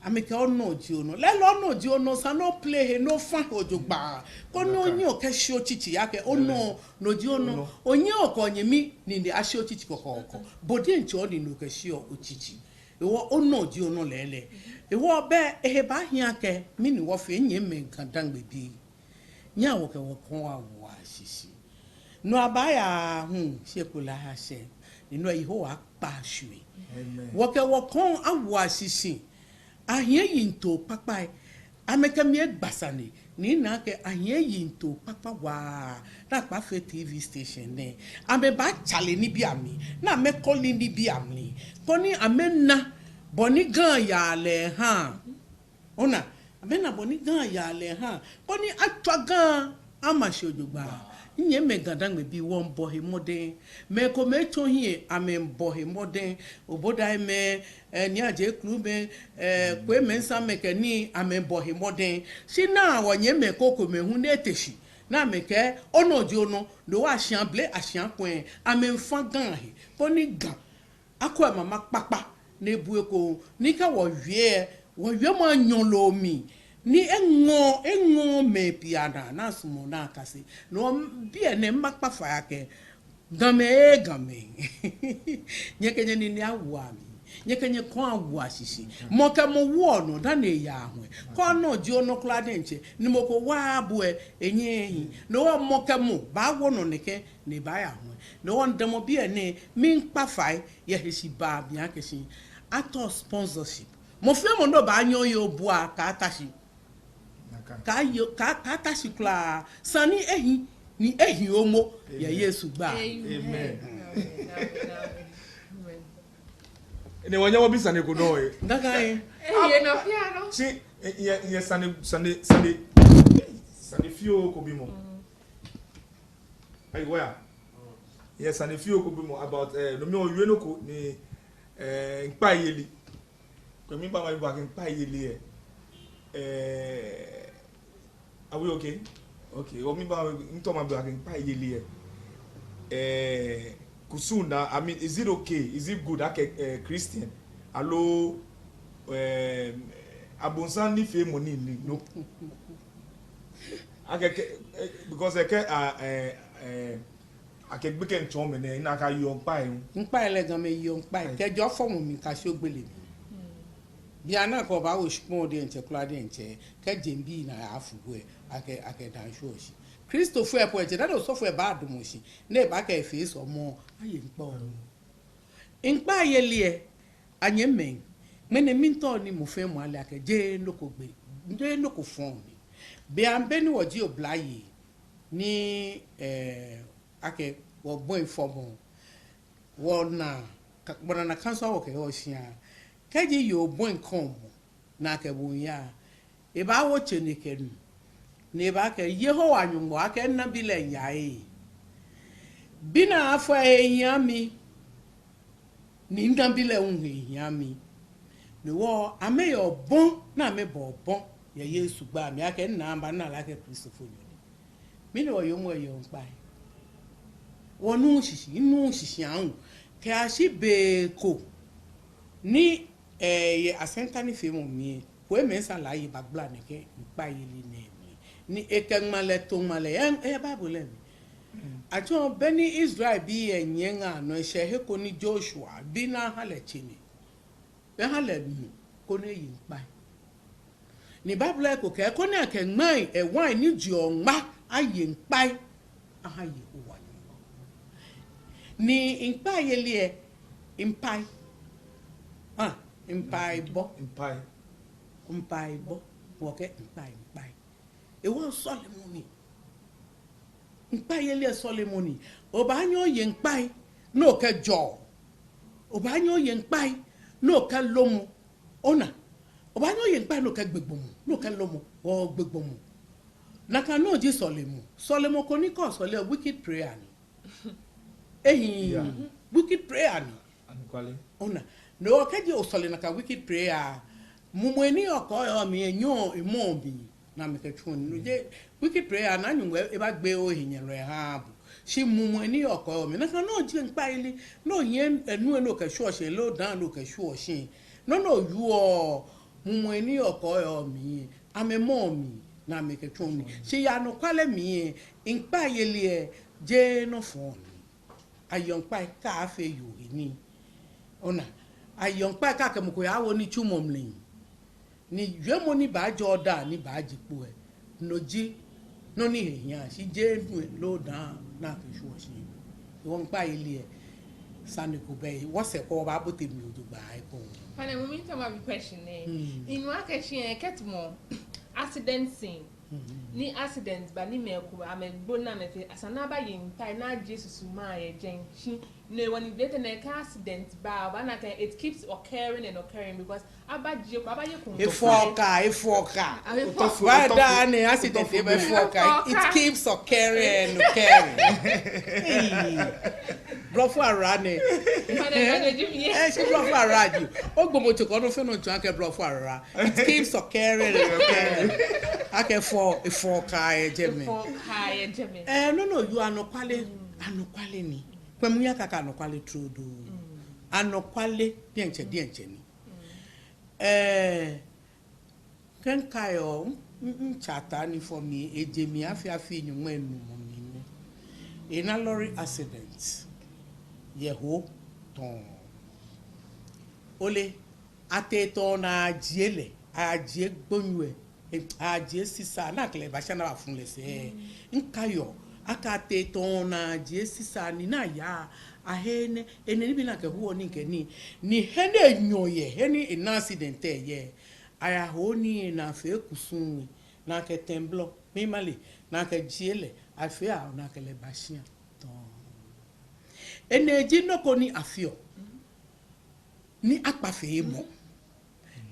amɛkɛɛ onɔ ji onɔ. Lɛɛlɛŋ onɔ ji onɔ, esa ni o play he, ni ofa he jogbaŋŋ. Koni onyɛ okɛshi otsitsi akɛ onɔ, no ji onɔ. Onyɛɛɛ okɛ onyɛmi nine ashi otsitsi kɔkɔɔkɔ. Bo diɛŋtsɛ onine okɛshiɔ otsitsi. Hewɔ onɔ ji onɔ lɛɛlɛŋ. Hewɔ bɛ ehe baahi akɛ, mɛni wɔfee nyɛmimɛi Ga-Dangme bii. Nyɛhaa wɔkɛ wɔkɔŋ awoa shishi. No abaaya hu, shi ekolɛ aha shɛ. Ni no Yehowa akpa shwie. Amen. Wɔkɛ wɔkɔŋ awoa shishi. Ahiɛ yiŋtoo kpakpai. Amɛkɛ mli egba sane. Ni ana akɛ ahiɛ yiŋtoo kpakpa waa. Naakpa fɛɛ T V station nɛɛ, amɛbaatsale nibii amli. Ni amɛkɔle nibii amli. Koni amɛna bɔ ni Ga yaa lɛ ha. Ona, amɛna bɔ ni Ga yaa lɛ ha. Koni atswa Ga ama shi jogbaŋŋ. Nyɛmimɛi Ga-Dangme bii, wɔmiibɔ he mɔdɛŋ. Mɛi komɛi tsɔ hiɛ, amɛmiibɔ he mɔdɛŋ. Obodai mɛi, eh, Nii Adjei Kru mɛi, eh, Kwei Mensah mɛi kɛ nii, amɛmiibɔ he mɔdɛŋ. Shi naa wɔnyɛmimɛi krokomɛi hu ni ete shi. Ni amɛkɛɛ onɔ ji onɔ, no hewɔ ashia blɛ, ashia kwɛ. Amɛmiifa Ga he. Koni Ga akɔ emama kpakpa ni ebu ekoŋŋ, ni kɛ wɔwie, wɔwiemɔ anyɔ loo mli, ni eŋɔɔ, eŋɔɔ mɛi pii anaa, ni asumɔ ni akase. No hewɔ biɛ nɛɛ mibaakpa fai akɛ, Gamɛi ee Gamɛi. Nyɛkɛ nyɛnine awoa mli. Nyɛkɛ nyɛkɔŋ awoa shishi. Mɔ kɛ mɔ woɔ nɔ dani eyaa ŋwɛi. Kɛ onɔ ji onɔ kwraa diɛŋtsɛ, ni mɔ ko waaa bo lɛ, enyɛɛɛ ehi. No hewɔ mɔ kɛ mɔ baawo nɔ nɛkɛ ni ebaaya ŋwɛi. No hewɔ midamɔ biɛ nɛɛ, miikpa fai yɛ heshibaa mli akɛ shi atao sponsorship. Mɔ fɛɛ mɔ ni obaanyɛ oye obua, kaata shi. Nakai. Kaaye, kaa, kaata shi kwraa. Esa ni ehi, ni ehi omo yɛ Yesu gbɛi. Amen. Amen. Amen. Ni wɔnyɛ wɔbi sane ko nɔ yɛ. Nda ka yɛ. Eye nɔ fia nɔ. Shi, yɛ, yɛ sane, sane, sane, sane fioo ko bimɔ. Ayi, wɔya. Yɛ sane fioo ko bimɔ about, eh, no mli owie nɔ ko ni, eh, ŋkpai yeli. Kwɛ, miba mabi bo akɛ ŋkpai yeli lɛ. Eh, are we okay? Okay. Ɔ, miba, mitao mabi bo akɛ ŋkpai yeli lɛ. Eh, kusum naa, I mean, is it okay? Is it good akɛ, eh, Christian? Aloo, eh, abonsam nifeemɔ nii ni, no. Akɛ, kɛ, eh, because, eh, kɛ, ah, eh, eh, akɛ gbekɛ miitsɔɔ mɛnɛ, ina akɛ ayeɔ ŋkpai hu. Ŋkpai lɛ, Gamɛi yeɔ ŋkpai. Kɛjɛ ofɔmɔ mli kɛyashi ogbele mli. Bianɛ kɛ obaawo shikpɔŋ diɛŋtsɛ kwraa diɛŋtsɛ, kɛ jeŋbii naa yaafu bo lɛ, akɛ, akɛ daa shwieɔ shi. Kristofoi lɛ po diɛŋtsɛ, dani osɔfo lɛ baadamɔ shi, ni ebaakɛɛ efee sɔlemɔ, aye ŋkpai. Ŋkpai yeli lɛ, anyɛmimɛi, ŋmɛnɛ miitao ni mɔ fɛɛ mɔ ale akɛ jeee nɔ ko gbɛ, jeee nɔ ko fɔŋ ni. Bianɛ be ni wɔji oblayei, ni, eh, akɛ wɔbɔi fɔmɔ, wɔnaa, ka-, wɔnaa nakai sɔŋŋ wɔkɛyɔɔ shia. Kɛji yoo bɔi kɔmɔ, ni akɛ bo miiya, ebaawo tsɛnsi kɛ nu, ni ebaakɛɛ Yehowa Nyɔŋmɔ, akɛ minabi lɛ miiya ee. Bi ni afɔ lɛ he hia mi, ni minabi lɛ hu he hia mi. No hewɔ amɛye obɔ, ni amɛbɔ obɔ yɛ Yesu gbɛi amli akɛ minaa, mibana lɛ akɛ Kristofonyo ni. Mɛni wɔyɔɔ, wɔyɔɔ ŋkpai. Wɔnuuu shishi, minuuu shishi aahu. Kɛyashi be ko ni, eh, yɛ asɛnta nifeemɔ mli lɛ, Kwei Mensah Laryea bagbala nɛkɛ ŋkpai yeli nɛɛ mli. Ni ekɛ ŋmalɛ to ŋmalɛ, eh, eh, Bible lɛ mli. Atsɔɔ be ni Israelbii lɛ nyiɛ ŋa nɔ, eshɛ he ko ni Joshua bi ni aha lɛ tsɛnsi. Eha lɛ nu koni eye ŋkpai. Ni Bible lɛ eko kɛɛ koni akɛ ŋmai, eh, wine ni jeɔ ŋma aye ŋkpai aha Yehowa Nyɔŋmɔ. Ni ŋkpai yeli lɛ, mpae. Ah, mpaebɔ. Mpae. Mpaebɔ. Wɔkɛɛ ŋkpai, ŋkpai. Ehewɔ sɔlemɔ ni. Ŋkpai yeli lɛ sɔlemɔ ni. Obaanyɛ oye ŋkpai ni okɛjɔɔ. Obaanyɛ oye ŋkpai ni okɛlomɔ. Ona. Obaanyɛ oye ŋkpai ni okɛgbe gbɔmɔ, ni okɛlomɔ, ogbe gbɔmɔ. Nakai nɔŋŋ ji sɔlemɔ. Sɔlemɔ ko ni kɛ osɔle lɛ, wicked prayer ni. Ehiii. Yeah. Wicked prayer ni. Anɔkwale. Ona, no hewɔ kɛji osɔle nakai wicked prayer, mumɔi ni yɔɔ kɔɔyɔɔ mli lɛ, enyɛɔ emɔɔ mli, ni amɛkɛtsuɔ nii. No ji wicked prayer, ni Nyɔŋmɔ ebaagbe ohenyɛlɔi eha bo. Shi mumɔi ni yɔɔ kɔɔyɔɔ mli, nakai nɔŋŋ ji ŋkpai yeli, ni ohiɛ enu lɛ ni okɛshwieɔ shi, loo daa ni okɛshwieɔ shi. No nɔ oyuɔ, mumɔi ni yɔɔ kɔɔyɔɔ mli lɛ, amɛmɔɔ mli, ni amɛkɛtsuɔ nii. Shi yɛ anɔkwale mli lɛ, ŋkpai yeli lɛ, jeee nɔ fɔŋ ni. Ayeɔ ŋkpai kɛ afee yoo he nii. Ona, ayeɔ ŋkpai kɛ akɛ mɔ ko yawo nitsumɔ mli. Ni wiemɔ ni baajɛ odaa ni baaje kpo lɛ, no ji nɔ ni he hiaa, shi jeee nu lɛ loo daa ni akɛshwieɔ shi. Ehewɔ ŋkpai yeli lɛ, sane ko bɛ, wɔsɛɛ ko wɔbaabote mli jogbaŋŋ ekoŋŋ. Fine, mummy, miitao mabi question nɛɛ. Hmm. Minu akɛ shi lɛ, kɛ tamɔ accident scene. Ni accident ba ni mɛi komɛi amɛgbo ni amɛfee, esa ni abaye ŋkpai ni ajie susuma yɛ jɛi. Shi no hewɔ ni be tɛŋŋ kɛ accident ba, obaana akɛ it keeps occurring and occurring because abaje, abaye kɔŋ. Efɔɔ kaa, efɔɔ kaa. Why that ni accident eba efɔɔ kaa? It keeps occurring and occurring. Hey. Blɔfo ara nɛ. Ɛɛ, shi blɔfo ara ji. Ogbɔmɔtso ko nɔ fɛɛ nɔ tsɔɔ akɛ blɔfo ara. It keeps occurring and occurring. Akɛ efɔɔ, efɔɔ kaa yɛ jɛmɛ. Efɔɔ kaa yɛ jɛmɛ. Ɛɛ, no nɔ oyuɔ anɔkwale, anɔkwale ni. Kwɛ, mɔ ni yaa kɛɛ akɛ anɔkwale tuuntu. Anɔkwale diɛŋtsɛ, diɛŋtsɛ ni. Ɛɛ, kɛ mikaiɔ, m-, m-, mitsɛ Ataa Nii fɔ mi, eje mli afi, afi nyɔŋmai enumɔ mli nɛ. Ena lorry accident yɛ Ho tɔŋŋ. Ole, atee tɔŋŋ ni ajie lɛ, ajie gbonyo lɛ, ajie sisa, ni akɛ lɛ ba shia ni abafu lɛ sɛɛ. Mikaiɔ akɛ atee tɔŋŋ ni ajie sisa ni aya, ahe nɛ, enɛ nibii ni akɛhoɔ nii kɛ nii. Ni he ni enyɔ yɛ, he ni ena accident lɛ yɛ, ayaho nii ni afee kusum, ni akɛtee blɔ, mimale, ni akɛjie lɛ, afee aahu ni akɛ lɛ ba shia tɔŋŋ. Enɛ ji nɔ ko ni afeɔ. ni akpa feemɔ.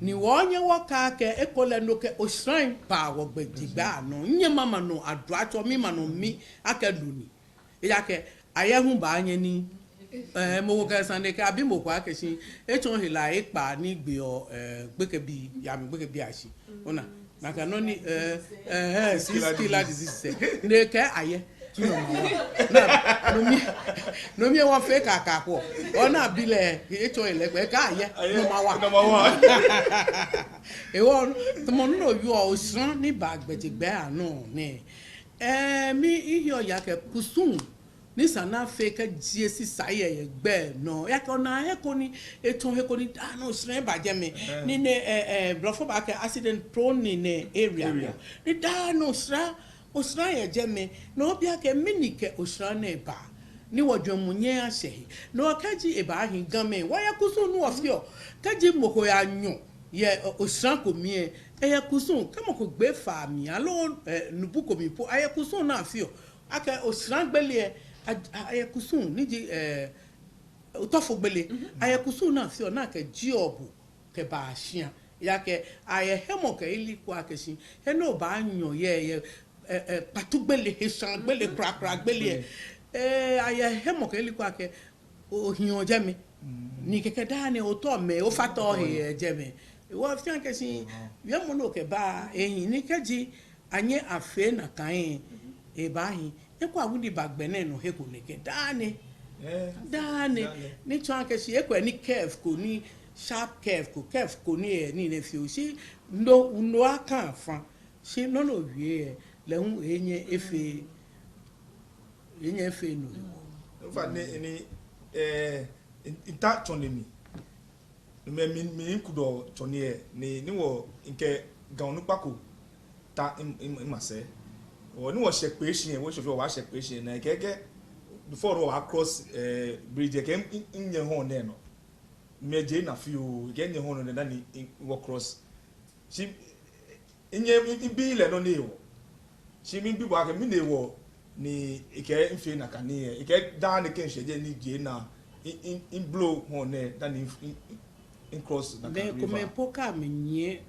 Ni wɔnyɛ wɔkɛɛ akɛ ekolɛ no kɛ oshara baa wɔgbɛjegbɛi anɔ. Nyɛ mama nɔ aduatsɔ mi ma nɔ mi akɛ no ni. Ejaakɛ ayɛ hu baanyɛ ni, eh, mɔ ko kɛ sane kɛ abi mɔ ko akɛ shi etsɔ hela ekpa ni gbeɔ, eh, gbekɛbii, yami gbekɛbii ashi. Ona, nakai nɔ ni, eh, eh, eh, six killer disease. Ni ekɛɛ ayɛ, no number one. Ona, no mli, no mli wɔfee kaka ko. Ona, bi lɛ, etsɔ ele, ekɛɛ ayɛ, number one. Number one. Ehewɔ, tamɔ nɔ ni oyɔɔ oshara ni baa gbɛjegbɛi anɔ nɛɛ. Eh, mihiɛ oya kɛ kusum ni sa ni afee kɛjie sisa yɛ gbɛ nɔ. Ejaakɛ ona he ko ni, etsɔ he ko ni, ah, no, oshara ba jɛmɛ. Ni nɛɛ, eh, eh, blɔfo baakɛɛ accident prone ni nɛɛ area. Ni daa nɛɛ oshara, oshara yɛ jɛmɛ. Ni obi akɛ mɛni kɛ oshara nɛɛ ba. Ni wɔjwɛŋmɔ nyɛɛɛ ashɛ he. Ni kɛji ebaahi Gamɛi, wɔyɛ kusum ni wɔfeɔ. Kɛji mɔ ko yanyɔ yɛ, eh, oshara ko mli lɛ, eyɛ kusum. Kɛ mɔ ko gbe faa mli, aloo, eh, nubu ko mli po, ayɛ kusum ni afeɔ. Akɛ oshara gbele lɛ, a, a, ayɛ kusum, ni ji, eh, otɔfo gbele, ayɛ kusum ni afeɔ, ni akɛjieɔ bo kɛbaa shia. Ejaakɛ ayɛ hemɔkɛyeli ko akɛ shi, he ni obaanyɔ yɛ, yɛ, eh, eh, kpatu gbele, heshaa gbele, krakra gbele lɛ. Eh, ayɛ hemɔkɛyeli ko akɛ, ohiɔ jɛmɛ. Ni kɛkɛ daa nɛɛ otɔ mɛi, ofataa ohe yɛ jɛmɛ. Ehewɔ efeɔ akɛ shi, wiemɔ ni okɛba ehi ni kɛji anyɛ afee nakai lɛ, ebaahi. Ekolɛ awu ni ba gbɛ nɛɛ nɔ he ko nɛkɛ daa nɛɛ. Daa nɛɛ. Ni tsɔɔ akɛ shi ekolɛ ni curve ko ni sharp curve ko, curve ko ni, eh, ni nɛɛ fioo. Shi no, no akɛ afã. Shi nɔ ni owie lɛ, lɛ hu enyɛ efee, enyɛ efee no. In fact, ni, ni, eh, in, in ta tsɔne mi. Mɛi, mɛi, mɛi ni kudɔ tsɔne lɛ, ni, ni wɔ, mikɛ Ga onukpa ko ta mi, mi, mi masɛɛ. Wɔ, ni wɔshɛ Kpeshi lɛ, wɔshɛ, wɔbashɛ Kpeshi lɛ, ni ekɛɛ akɛ, before wɔbaa cross, eh, bridge lɛ, ekɛɛ mi, mi, minyɛ hɔɔŋ nɛɛ nɔ. Mijie naa fioo, ekɛɛ minyɛ hɔɔŋ nɛɛ nɔ dani mi, mi, wɔ cross. Shi minyɛ, mi, mibi lɛ nɔ ni hewɔ. Shi mibi bo akɛ mɛni hewɔ ni ekɛɛ mifee nakai nii lɛ. Ekɛɛ daa nɛɛ kɛ mishɛ jɛi ni mijie naa, mi, mi, miblow hɔɔŋ nɛɛ dani mi, mi, mi, mi cross nakai river. Mɛi komɛi po kɛ amɛnyiɛ,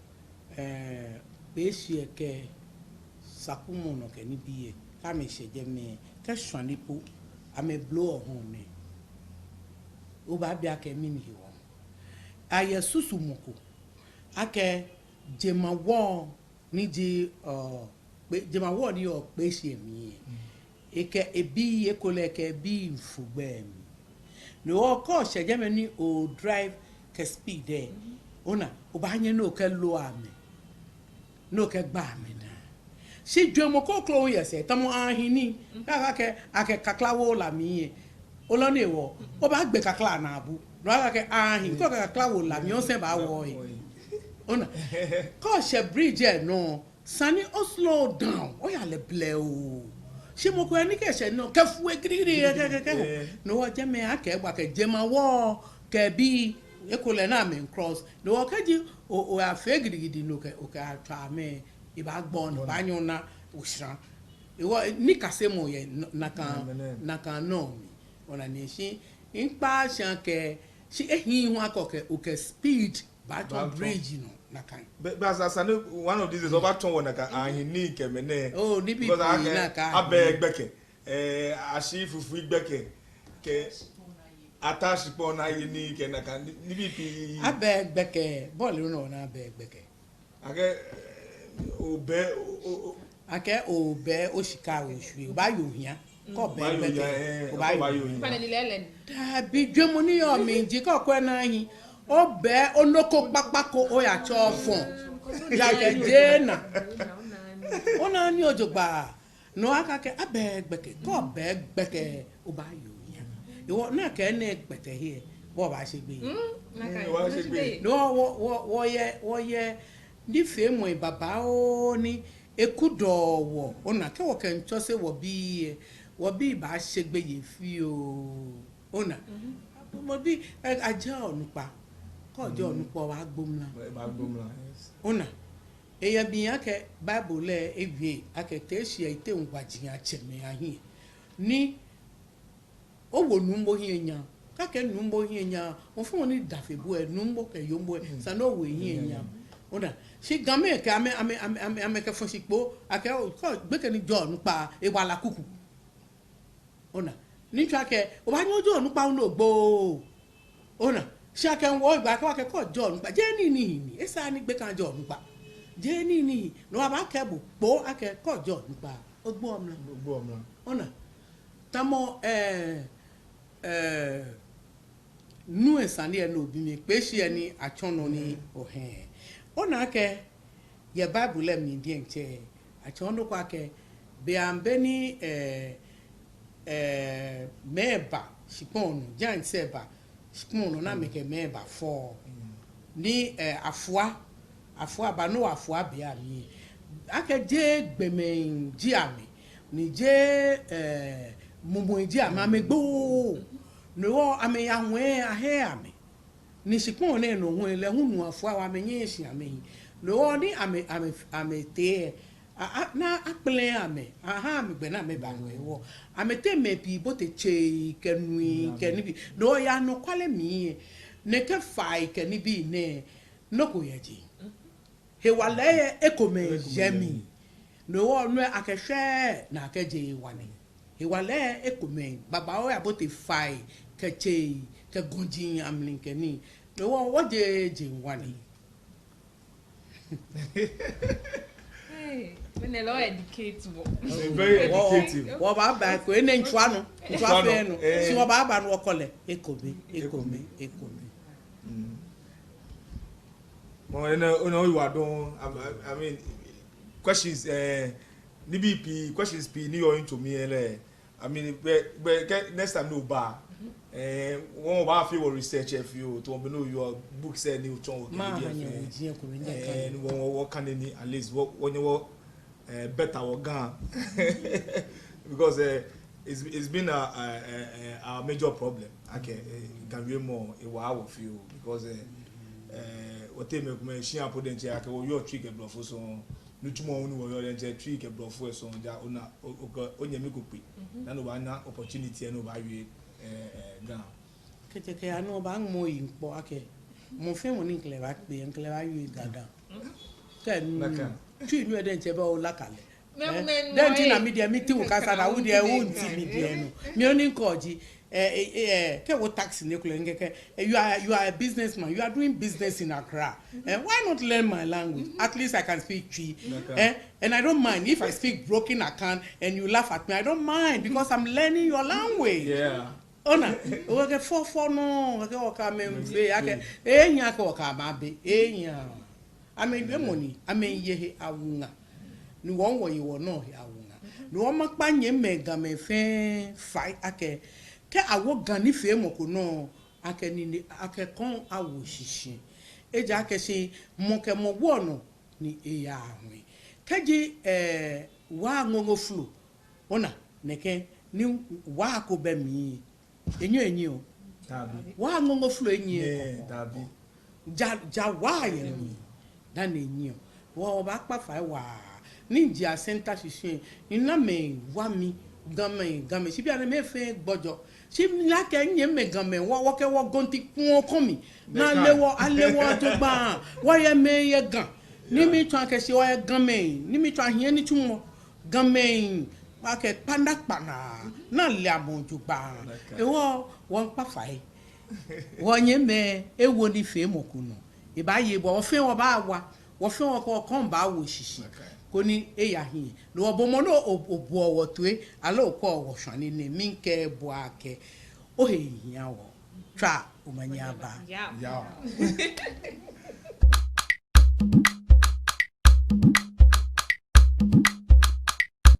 eh, Kpeshi lɛ kɛ Sakumɔnɔ kɛ nibii lɛ, kɛ amɛshɛ jɛmɛ, kɛ shwane po, amɛblowɔ hɔɔŋ nɛɛ. Obaabi akɛ mɛni hewɔ. Ayɛ susumɔ ko akɛ jemawɔŋ ni ji, ɔ, Kpe-, jemawɔŋ ni yɔɔ Kpeshi lɛ mli lɛ. Ekɛ ebii, ekolɛ ekɛ ebii miifo gbɛ mli. No hewɔ kɛ oshɛ jɛmɛ ni odrive kɛ speed lɛ, ona, obaanyɛ ni okɛloɔ amɛ, ni okɛgba amɛnaa. Shi jwɛŋmɔ kroko hu yɛ sɛɛ, tamɔ ahi nii, kɛ akɛɛ akɛ, akɛ kakla wo la mli lɛ, ole nɔ ni hewɔ, obaagbe kakla lɛ naabu. No hewɔ akɛɛ ahi, kɛ okɛ kakla wo la mli lɛ, osɛɛ baawo ohe. Ona, kɛ oshɛ bridge lɛ nɔ, esa ni o slow down, oya lɛ blɛoo. Shi mɔ ko yɛ ni kɛ eshɛ nɔ, ekɛfo ehe gidigidi, kɛ, kɛ, kɛ, kɛ. No hewɔ jɛmɛ akɛɛ bo akɛ jemawɔŋ kɛ ebii, ekolɛ ni amɛmiicross. No hewɔ kɛji o, oyafee gidigidi ni okɛ, okɛyatswa amɛ, ebaagbo ni obaanyɛ ona oshara. Ehewɔ nikasemɔ yɛ n-, nakai, nakai nɔ mli. Ona, ni shi, mikpa shi akɛ, shi ehiii hu akɛ okɛ, okɛ speed baatsɔ bridge nɔ nakai. But, but esa, esa ni one of these days, obaatsɔɔ wɔ nakai ahi nii kɛ mɛnɛ. Oh, nibii pii nakai. Because akɛ, abɛɛ gbɛkɛ, eh, ashi fufui gbɛkɛ, kɛ ata shikpɔŋ ni aye nii kɛ nakai, ni, nibii pii. Abɛɛ gbɛkɛ, bo ole nɔ ni abɛɛ gbɛkɛ. Akɛ, eh, obɛɛ, o, o, o. Akɛ obɛɛ oshika oshwie, obaaye ohia. Kɛ obɛɛ gbɛkɛ, obaaye ohia. Daabi, jwɛŋmɔ ni yɔɔ mli ji kɛ okwɛ ni ahi, obɛɛ onɔ ko kpakpa ko oyatsɔ ofɔ. Ejaakɛ jeee naa. Ona nii jogbaŋŋ. No hewɔ akɛɛ akɛ abɛɛ gbɛkɛ, kɛ obɛɛ gbɛkɛ, obaaye ohia. Ehewɔ nakai nɛɛ kpɛtɛ he, bo obaashe gbeyei. Mm, nakai, obaashe gbeyei. No hewɔ, wɔ, wɔ, wɔyɛ, wɔyɛ nifeemɔi babaoo ni ekudɔɔ wɔ. Ona, kɛ wɔkɛmiitsɔse wɔbii lɛ, wɔbii baashe gbeyei fioo. Ona, wɔbii, eh, ajɛɛɛ onukpa. Kɛ ojɛ onukpa, obaagbo mra. Obaagbo mra, yes. Ona, eyɛ mli akɛ Bible lɛ ewie akɛ te shi yɛ iteŋ waji atsɛmɛi ahiɛ. Ni owo nuu mɔ hiɛ nyam, Akɛ nuumo hiɛ nyam, mɔ fɛɛ mɔ ni da fe bo lɛ, nuumo kɛ yoomo lɛ, esa ni owo ehiɛ nyam. Ona, shi Gamɛi kɛ amɛ, amɛ, amɛ, amɛ, amɛkɛ fɔ̃ shi kpo, akɛ o, kɛ gbekɛ ni jɛɔ onukpa, ebaala kuku. Ona, ni tsɔɔ akɛ, obaanyɛ ojɛ onukpa ni ogbo. Ona, shi akɛ wɔ egba akɛ, akɛ kɛ ojɛ onukpa, jeee nii ni hi ni, esa ni gbekɛ ajɛ onukpa. Jeee nii ni hi, no abaakɛɛ bo kpo akɛ kɛ ojɛ onukpa, ogboɔ mra. Ogboɔ mra. Ona, tamɔ, eh, eh, nuu lɛ sane lɛ ni obi mi, kpeeshi lɛ ni atsɔɔ nɔ ni ohɛɛ. Ona akɛ, yɛ Bible lɛ mli diɛŋtsɛ, atsɔɔ nɔ ko akɛ, be ambe ni, eh, eh, mɛi ba shikpɔŋ nɔ, giants lɛ ba shikpɔŋ nɔ, ni amɛkɛ mɛi bafɔ. Ni, eh, afua, afua ba, no afua be amli. Akɛ jeee gbɔmɛi ji amɛ, ni jeee, eh, mumɔi ji amɛ, amɛgbooo. No hewɔ amɛya ŋwɛi ahɛɛ amɛ. Ni shikpɔŋ nɛɛ nɔ hu lɛ hu nuu afua wa amɛnyɛɛɛ shi amɛhi. No hewɔ ni amɛ, amɛ, amɛtee, a, a, ni akplɛɛɛ amɛ, aha amɛ gbɛ ni amɛba nɔ hewɔ. Amɛteŋ mɛi pii bote tsei kɛ nui kɛ nibii. No hewɔ yɛ anɔkwale mli lɛ, nɛkɛ fai kɛ nibii nɛɛ, nɔ ko yɛ jeŋ. Hewalɛ lɛ ekomɛi yɛ mli. No hewɔ no akɛshwɛɛɛ ni akɛjeee ŋwane. Hewalɛ lɛ ekomɛi, babaoo, yabote fai kɛ tsei kɛ gɔji amli kɛ nii. No hewɔ wɔjeee jeŋ ŋwane. Hey, mɛni lɛ o-educate wɔ. Very educative. Wɔbaaba eko, enɛ ntswa nɔ, ntswa fɛɛ nɔ. Eh. Shi wɔbaaba ni wɔkɔ lɛ ekome, ekome, ekome. Mm. Mɔ, enɛ, enɛ oyiwaladɔŋŋ, I, I, I mean, questions, eh, nibii pii, questions pii ni yɔɔ mito mli lɛ, I mean, be, be, kɛ next time ni oba, eh, wɔ, wɔbaafee wɔ research lɛ fioo, tamɔ bɔ ni oyɔɔ books lɛ ni otsɔɔ wɔ kɛ nibii lɛ fɛɛ. Ni wɔ, wɔ, wɔkane nii, at least, wɔ, wɔnyɛ wɔ, eh, better wɔ Ga. Because, eh, it's, it's been a, a, a, a, our major problem. Akɛ, eh, Ga wiemɔ, ewa wɔ fioo. Because, eh, eh, wɔteŋ mɛi komɛi shĩa po diɛŋtsɛ, akɛ wɔyɔɔ Twi kɛ Blɔfo sɔŋŋ. Nitsumɔ hu ni wɔyɔɔ diɛŋtsɛ, Twi kɛ Blɔfo lɛ sɔŋŋ. Ja ona, o, okɛ onyɛmi ko kpe. Dani obaana opportunity lɛ ni obaawie, eh, eh, Ga. Kɛjɛ kɛya nɔ, obaamɔ oyiŋ kpɔ akɛ mɔ fɛɛ mɔ ni mikɛ lɛ baakpe, mikɛ lɛ baawie Ga dã. Kɛ nu, Twi nu lɛ diɛŋtsɛ bɛ olaka lɛ. Dani na mi diɛ, miti wɔ kasa na wɔ diɛ, wɔ nti mi diɛ nɔ. Mi hu ni mikɛɔ ji, eh, eh, eh, kɛ wɔ taxi nɛɛ kulɛ mikɛɛ, eh, you are, you are a businessman, you are doing business in Accra. Eh, why not learn my language? At least I can speak Twi. Eh, and I don't mind if I speak broken Akan and you laugh at me. I don't mind because I'm learning your language. Yeah. Ona, okɛɛ fɔfɔ nɔ, okɛɛ okɛ amɛ miibe, akɛ, ehiaaa akɛ okɛ amɛ abe, ehiaaa. Amɛwiemɔ ni, amɛyeɔ he awuŋa. Ni wɔ hu wɔyeɔ wɔnɔ he awuŋa. Ni wɔmiikpa nyɛmimɛi Gamɛi fɛɛ fai akɛ, kɛ awo Ga nifeemɔ ko nɔ, akɛ nine, akɛ kɔŋ awo shishi. Ejaakɛ shi mɔ kɛ mɔ woɔ nɔ ni eyaa ŋwɛi. Kɛji, eh, waa ŋoŋo flo, ona, nɛkɛ, ni waa ko bɛ mli, enyɔ enyɔ. Dabi. Waa ŋoŋo flo enyɔ. Dabi. Ja, ja waa yɛ mli. Dani enyɔ. Wɔ, wɔbaakpa fai waa. Ni mijɛ Asɛnta shishi, mina mɛi wa mi, Gamɛi, Gamɛi. Shi bianɛ mɛi fɛɛ gbɔjɔ. Shi mina akɛ nyɛmimɛi Gamɛi, wɔ, wɔkɛ wɔ gɔnti kpɔɔ kɔmi. Ni ale wɔ, ale wɔ jogbaŋŋ. Wɔyɛ mɛi yɛ Ga. Ni mitsɔɔ akɛ shi wɔyɛ Gamɛi. Ni mitsɔɔ ahiɛ nitsumɔ. Gamɛi, akɛ kpanda kpanda, ni ale amɛ jogbaŋŋ. Ehewɔ, wɔmiikpa fai. Wɔnyɛmimɛi, ewo nifeemɔ ko nɔ. Ebaaye bɔ, wɔ fɛɛ wɔbaawa, wɔ fɛɛ wɔkɛ wɔkɔŋ baawo shishi. Koni eya hiɛ. Ni wɔ bo mɔ ni o, obuɔ wɔ toi, aloo okɔɔ wɔ shwane nɛɛ, miikɛɛ bo akɛ, ohe hiaa wɔ. Tswa omanye aba. Yao.